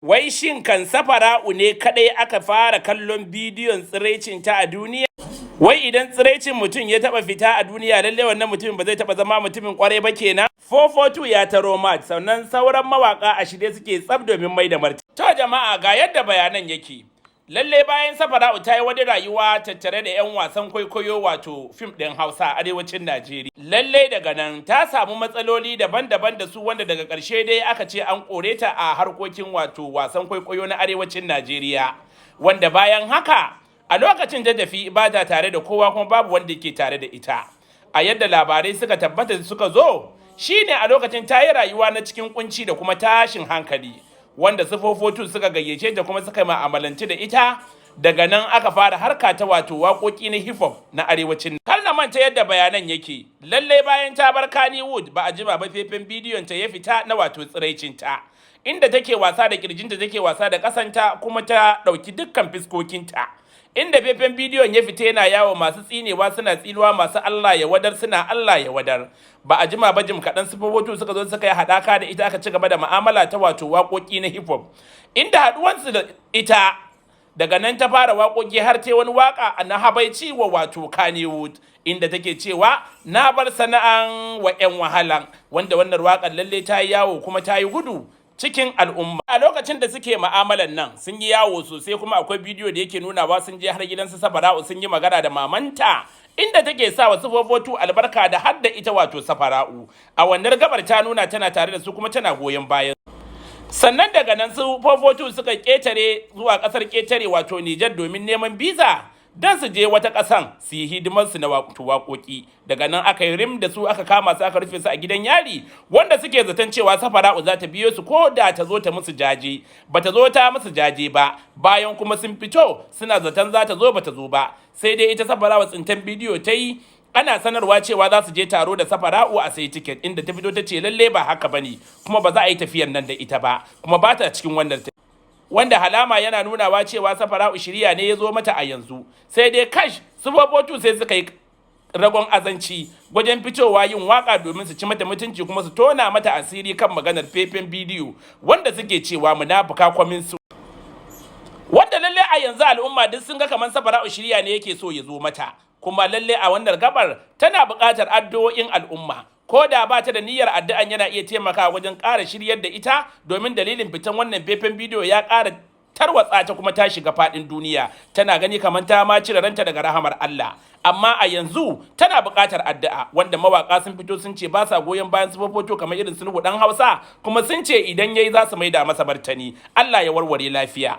Wai shin kan Safara'u ne kaɗai aka fara kallon bidiyon tsiraicinta a duniya? Wai idan tsiraicin mutum ya taɓa fita a duniya, lallai wannan mutumin ba zai taɓa zama mutumin ƙwarai ba kenan? 442 ya taro mat, sannan sauran mawaƙa a shirye suke tsaf domin mai da martani. To jama'a, ga yadda bayanan yake. Lalle bayan Safara'u ta yi wani rayuwa tattare da 'yan wasan kwaikwayo, wato fim ɗin Hausa a arewacin Najeriya. Lalle daga nan ta samu matsaloli daban-daban da su, wanda daga ƙarshe dai aka ce an kore ta a harkokin wato wasan kwaikwayo na arewacin Najeriya. Wanda bayan haka a lokacin ta tafi ba ta tare da kowa, kuma babu wanda ke tare da ita. A yadda labarai suka tabbata suka zo shine a lokacin ta yi rayuwa na cikin kunci da kuma tashin hankali, wanda su 442 suka gayyace ta kuma suka ma'amalanci da ita. Daga nan aka fara harka ta wato waƙoƙi na hip hop na arewacin. Kar na manta yadda bayanan yake, lalle bayan ta bar Kannywood, ba a jima ba faifan bidiyon ta ya fita na wato tsiraicin ta, inda take wasa da kirjinta, take wasa da kasanta, kuma ta ɗauki dukkan fiskokinta. Inda faifan bidiyon ya fita yana yawo, masu tsinewa suna tsinuwa, masu Allah ya wadar suna Allah ya wadar. Ba a jima ba, jim kaɗan, su 442 suka zo suka yi haɗaka da ita, aka ci gaba da mu'amala ta wato waƙoƙi na hip hop, inda haɗuwansu da ita daga nan ta fara waƙoƙi, har ta wani waƙa na habaici wa wato Kannywood, inda take cewa "Na bar sana'an wa 'yan wahalan", wanda wannan waƙar lalle ta yi yawo kuma ta yi gudu cikin al'umma. A lokacin da suke ma'amalan nan sun yi yawo sosai, kuma akwai bidiyo da yake nunawa sun je har gidansu Safara'u, sun yi magana da mamanta, inda take sa wa 442 albarka da har da ita wato Safara'u. A wannan gabar ta nuna tana tare da su kuma tana goyon bayan. Sannan daga nan su 442 suka ketare zuwa kasar ketare, wato Nijar, domin neman biza don su je wata ƙasan su yi hidimarsu na wato waƙoƙi. Daga nan aka yi rim da su, aka kama su, aka rufe su a gidan yari, wanda suke zaton cewa Safara'u za ta biyo su ko da ta zo ta musu jaje. Ba ta zo ta musu jaje ba. Bayan kuma sun fito, suna zaton za ta zo, ba ta zo ba. Sai dai ita Safara'u tsintan bidiyo ta yi, ana sanarwa cewa za su je taro da Safara'u, a sayi tiket, inda ta fito ta ce lalle ba haka bane, kuma ba za a yi tafiyar nan da ita ba, kuma ba ta cikin wannan. Wanda halama yana nunawa cewa Safara'u shirya ne ya zo mata a yanzu. Sai dai kash, su 442 sai suka yi ragon azanci wajen fitowa yin waka domin su ci mata mutunci kuma su tona mata asiri kan maganar faifan bidiyo, wanda suke cewa munafuka kwamin su, wanda lalle a yanzu al'umma duk sun ga kamar Safara'u shirya ne yake so ya zo mata. Kuma lalle a wannan gabar tana buƙatar addu'o'in al'umma. Ko da ba ta da niyyar addu'an, yana iya taimakawa wajen ƙara shiryar da ita, domin dalilin fitan wannan faifan bidiyo ya ƙara tarwatsa ta, kuma ta shiga faɗin duniya. Tana gani kamar ta ma cire ranta daga rahamar Allah, amma a yanzu tana buƙatar addu'a. Wanda mawaƙa sun fito sun ce ba sa goyon bayan su 442, kamar irin su Nuhu Dan Hausa, kuma sun ce idan yayi za su maida masa martani. Allah ya warware lafiya.